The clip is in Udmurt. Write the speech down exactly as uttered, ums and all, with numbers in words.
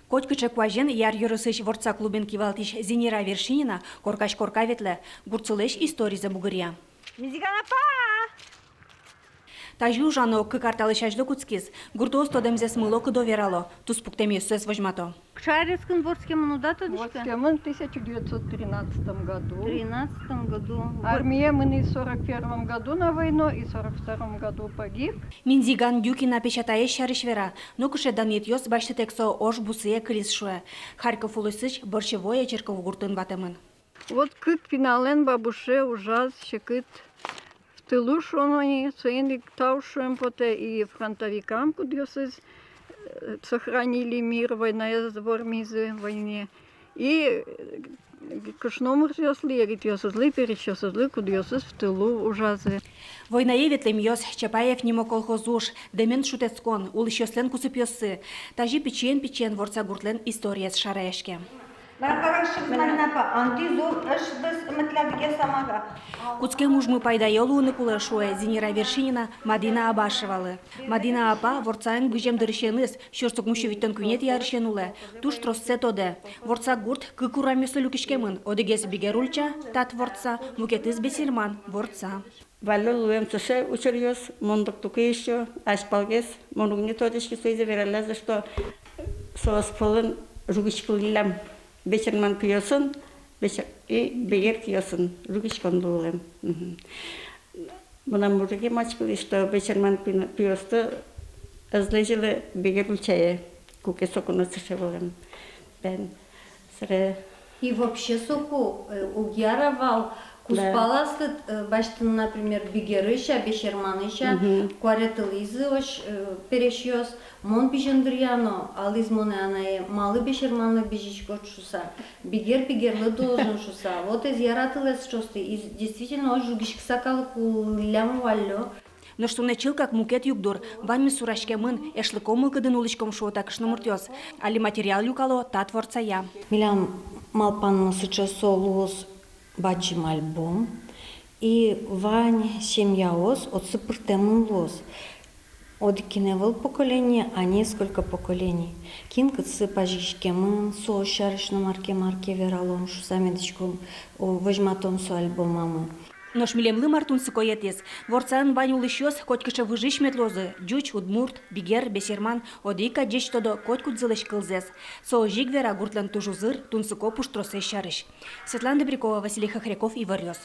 Котькыӵе куазен Яр ёросысь Ворца клубен кивалтӥсь Зинира Вершинина коркась корка ветлэ, гуртсылэсь историзэ бугыръя. Мизиган апа! Тазьы ужано кык ар талэсь азьло кутскиз. Гуртоос тодэмзэс мыло-кыдо верало, туспуктэмъёссэс возьмато. Кыӵе арескын вордскемын, уд-а тодӥськы? Вордскемын в тысяча девятьсот тринадцатом году. Тринадцатом году. Армие мынӥз сорок первом году на войну и сорок втором году погиб. Минзиган Дюкина песятаез сярысь вера, нокыӵе данъетъёс басьтытэк со ож бусые кылиз, шуэ. Харьков улосысь Борщевое черкогуртын ватэмын. Вот кык пиналэн бабуше ужаз секыт в тылу, шуоно ни, соин ик тау шуэм потэ и фронтовикам, кудъёсыз, э, сохранили мир, войнаез вормизы, войне. И, э, кышномуртъёслы, егитъёсызлы, пересьёсызлы, кудъёсыз в тылу ужазы. Войнае ветлэмъёс, Чапаев нимо колхоз уж, дэмен шутэтскон, улӥсьёслэн кусыпъёссы. Тазьы пичиен-пичиен Ворца гуртлэн историез шараяське. Кутскем ужмы пайдаё луыны кулэ, шуэ Зинира Вершинина Мадина Абашевалы. Мадина апа Ворцаын бызем дырысеныз, сюрс укмыс сю витьтон куинетӥ арысен улэ, туж троссэ тодэ. Ворца гурт кык урамъёслы люкиськемын: одӥгез Бигер ульча, Тат Ворца, мукетыз Бесерман Ворца. Валлё луэм сыӵе учыръёс, мон дык туке ещё азьпалгес, мон уг ни тодӥськы, соизэ вераллязы, что соос пӧлын жугиськылӥллям Бесерман пиосын, Бесер-, и Бигер пиосын жугиськон луылэм. Мгм. Мынам мурыгем ачкылӥз, что Бесерман пи-, пиосты ӧз лэзьылы Бигер ульчае, куке соку но сыӵе вылэм. Бен, сыре. И вообще соку, э, уг яра вал кузпалазты, э, басьтыны, например, Бигерысь-а, Бесерманысь-а, мгм, куаретылӥзы озьы, э, пересьёс. Мон пизем дыръя но, алӥз монэ анае, малы Бесерманлы бызиськод шуса, Бигер Бигерлы должен шуса. Вот ӧз яра тылэ сыӵеосты, и действительно озьы жугиськыса калык улӥллям валлё. Нош туннэ чылкак мукет югдур, ваньмыз сураськемын, эшлыко мылкыдын улӥськом, шуо та кышномуртъёс. Али материал люкало Тат Ворцая. Милям малпанмы сыӵе: со луоз бадӟым альбом, и вань семьяос отчы пыртэмын луоз. Одӥг гинэ ӧвӧл поколение, а несколько поколений. Кин кытчы пазьгиськемын, со сярысь но мар ке, мар ке вералом шуса медӥськом, о, возьматом со альбомамы. Нош милемлы мар тунсыкоетӥз? Ворцаын вань улӥсьёс котькыӵе выжысь мед луозы: ӟуч, удмурт, бигер, бесерман, одӥг кадь ӟеч тодо котькудзылэсь кылзэс. Со озьы ик вера гуртлэн туж узыр, тунсыко пуштросэз сярысь. Светлана Добрякова, Василий Хохряков, «Иворъёс».